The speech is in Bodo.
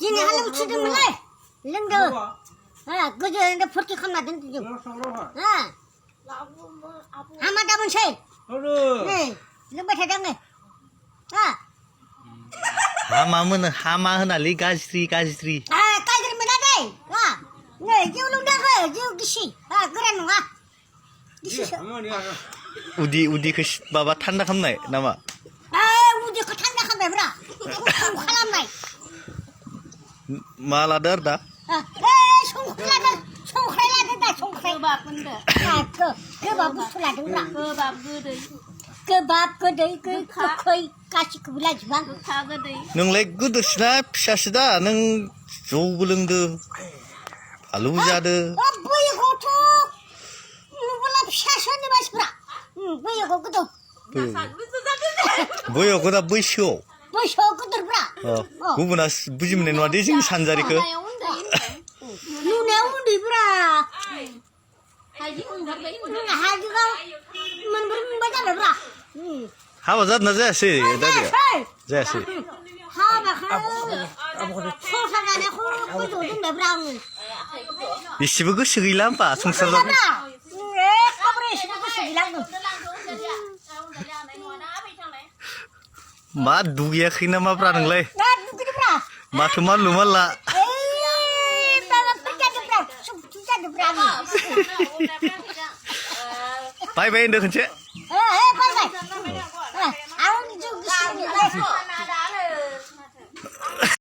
दिनै हालेवसिदोंमोनलै लोंदो गोजोन फुरथि खालामना दोनदो जों हामा दामोनसै नै लोंबाय थादों आङो हामा होनालै गाज्रि गाज्रि मोना दै नै जौ लोंदाखै जौ गिसि गोरान नङा गिसिसो उदिखौ माबा थान्दा खालामनाय नामा उदैखौ थान्दा खालामनायब्रा गुसु खालामनाय मा लादो आरो दा संख्रि लादों दा संख्रि गोबाब बुस्थु लादोंब्रा गोबाब गोदै गोखै गासिखौबो लाजोबो आं नोंलाय गोदोरसिना फिसासो दा नों जौबो लोंदो फालौबो जादो बैयोखौथ' नुबोला फिसासो होनो मानसिफ्रा बैयोखौ गोदौ बैयाव दा बैसोआव गोदोरब्रा गुबुना बुजि मोननाय नङा दे जोंनि सानजारिखौ नुनायाव उन्दैब्रा हाजोआव मोनब्रै मोनबा जाबायब्रा हाबा जादोंना जायासै जायासै हाबाखौ संसार जानायखौ गोजौआव दोनबायब्रा आङो एसेबो गोसो गैला होमबा संसार जानो एखेबारे एसेबो गोसो गैला आङो मा दुगैयाखै ना माब्रा नोंलाय माथो मानलु मानला बाय होनदो खनसे